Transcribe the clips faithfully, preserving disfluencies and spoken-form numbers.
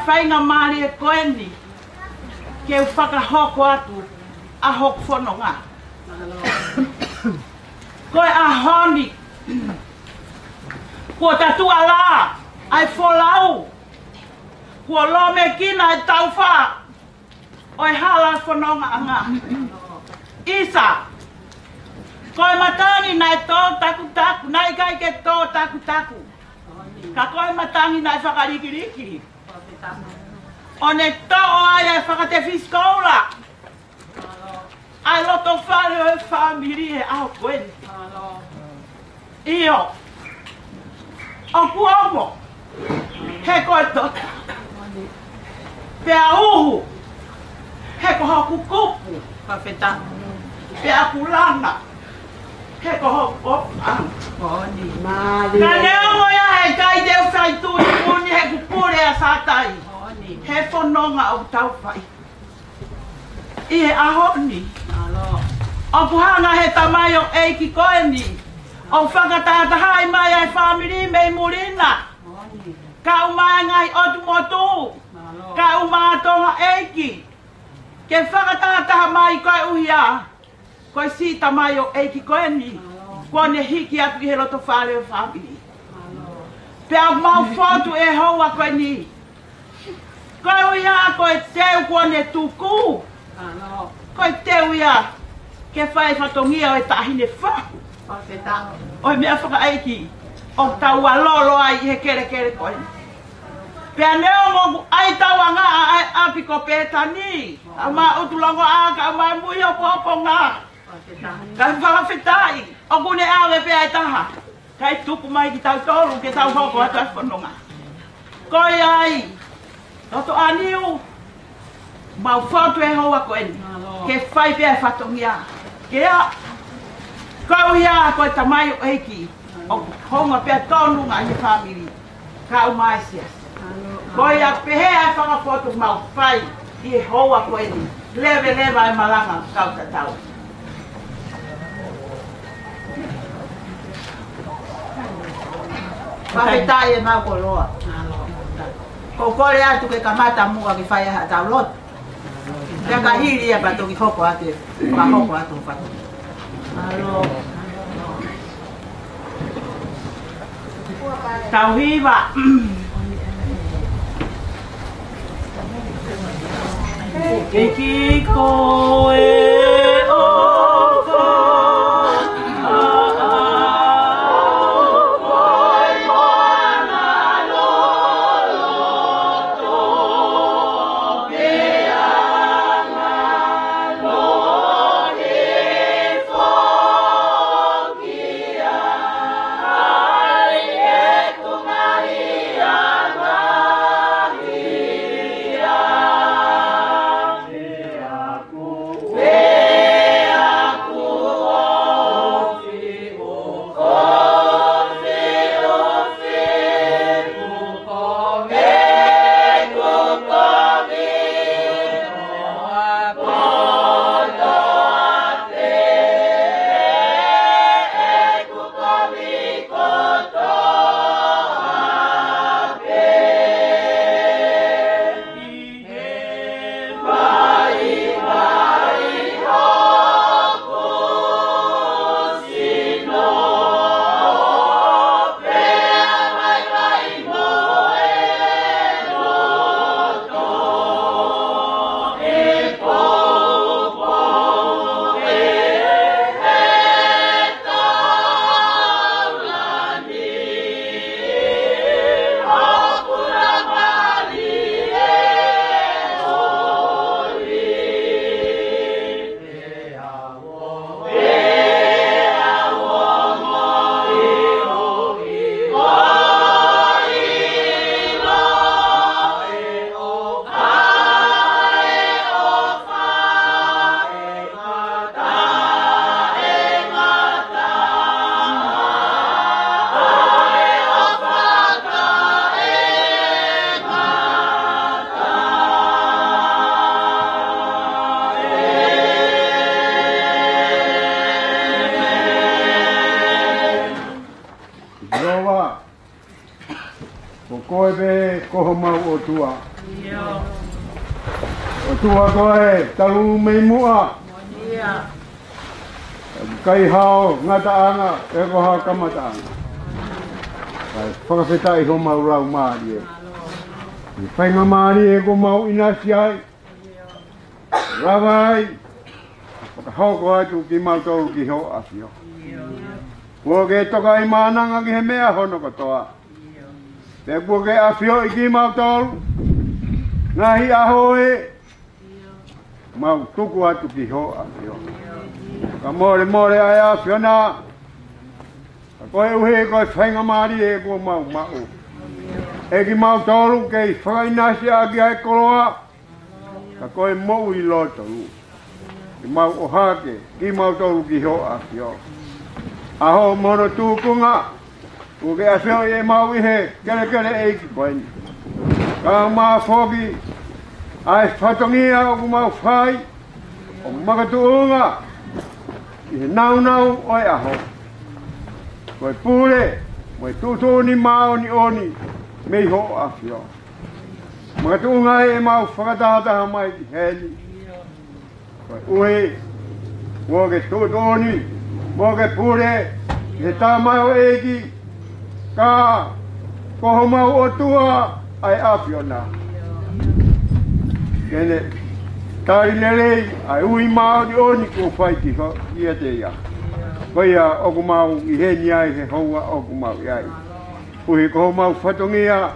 Faingamālie ko eni ke u fakahoko atu ʻa hoku fononga. Ko e ʻaho ni, kuo ta tuʻalā ʻa e folau, kuo lōmekina e taufa ʻo e hala fonongaʻanga. ʻIsa, ko e matangi naʻe tō takutaku, naʻe ʻikai ke tō takutaku, ka ko e matangi naʻe fakalikiliki, ʻo ne toʻo ai e fakatefisikoula ʻa e loto fale ʻo e fāmili he ʻaho ko eni. ʻIo, ʻoku ongo he ko e tota, pea uhu he ko hoku kupu, pea ʻoku langa he ko hoku ʻofa. Ka neongo ia, he ʻikai te u sai tuʻutuʻuni he kuo pule ʻa Sātai he fononga ʻoku tau fai ʻi he ʻaho ni. ʻOku hanga he tamaioʻeiki ko eni ʻo fakatahatahaʻi mai ʻa e fāmili mei muli na, kae ʻumaʻā e ngaahi ʻotu motu, kae ʻumaʻā Tonga ʻeiki, ke fakatahataha mai koeʻuhi ko e siʻi tamaioʻeiki ko eni kuo ne hiki atu ʻi he loto fale ʻo e fāmili. Pea ʻoku mau fotu he houa ko eni, koeʻuhi ko e teu kuo ne tuku, ko e teu ia ke fai fatongia ʻo e taʻahine fahu ʻo e meʻa fakaʻeiki ʻoku tau ʻalolo ai ʻi he kelekele ko eni. Pea neongo ʻoku ʻai tauangaʻa ʻa e ʻapi ko Pētani, kae ʻumaʻā ʻUtulongoaʻa, kae ʻumaʻā Muiʻopoʻoponga, kae fakafetaʻi ʻoku ne ʻave pē ʻa e taha kae tuku mai kitautolu ke tau hoko atu ʻa e fononga. Ko ia ai, Toto Aniu, mau fotu he houa ko eni ke fai pē ʻa e fatongia ke ʻa, koeʻuhi ko e tamaioʻeiki ʻoku hounga pea tonu ngaahi fāmili, kae ʻumaʻā e siasi. Ko ia pē ʻa e fakafotu mau fai ʻi he houa ko eni. Leveleva e malanga kau tatau. Fakafetaʻi e mau koloa. Ko e kole atu ke kamata muʻa ke fai ʻa e tau lotu. Pea ka hili ia pea toki hoko atu, fakahoko atu fatu. Tau hiva. ʻEiki ko e ʻofa. Sihova, ko koe pē ko homau ʻOtua. ʻOtua ko e talu mei muʻa, ʻikai hao ngataʻanga, ʻe ko ha kamataʻanga. Kae fakafetaʻi homau laumālie ʻi he faingamālie kuo mau ʻinasi ai, lava ai fakahoko atu kimautolu ki hoʻo ʻafio. Kuo ke tokaʻi mānanga ki he meʻa hono kotoa, pea kuo ke ʻafioʻi kimautolu, ngaahi ʻaho ē, mau tuku atu ki hoʻo ʻafio. Ka molemole ʻa e ʻAfiona, ka koeʻuhi ko e faingamālie kuo mau maʻu, ʻe kimautolu kei fakaʻinasi ʻaki ʻa e koloa, ka ko e moʻui lōtolu, ke mau ʻohake kimautolu ki hoʻo ʻafio. ʻAho mo hono tūkunga, kuo ke ʻafioʻi ʻemau ʻi he kelekele ʻeiki ko eni. Ka mau foki ʻa e fatongia ʻoku mau fai ʻo makatuʻunga ʻi he nāunau ʻo e ʻaho, ko e pule mo e tuʻutuʻuni māʻoniʻoni mei hoʻo ʻafio. Makatuʻunga ai ʻemau fakatahataha mai ki heni, koeʻuhi kuo ke tuʻutuʻuni mo ke pule ʻi he tamaioʻeiki, ka ko homau ʻOtua ʻa e ʻAfiona. Ke ne tali lelei ʻa e ui māʻoniʻoni kuo fai ki ho, ʻiate ia. Ko ia ʻoku mau ʻi heni ai he houa ʻoku mau ʻi ai, koeʻuhi ko homau fatongia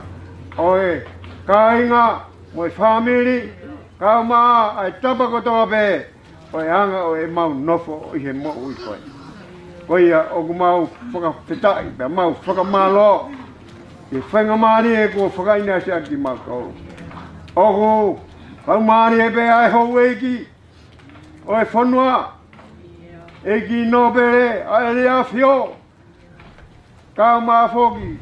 ʻo e kāinga mo e fāmili, kae ʻumaʻā ʻa e tapa kotoa pē ʻo e anga ʻo ʻemau nofo ʻi he moʻui ko ē. Ko ia ʻoku mau fakafetaʻi pea mau fakamālō ʻi he faingamālie kuo fakaʻinasi ʻaki kimautolu. ʻOku fakamālie pē ʻa e houʻeiki ʻo e fonua, ʻEiki Nōpele ʻAliʻi ʻAfio, kae ʻumaʻā foki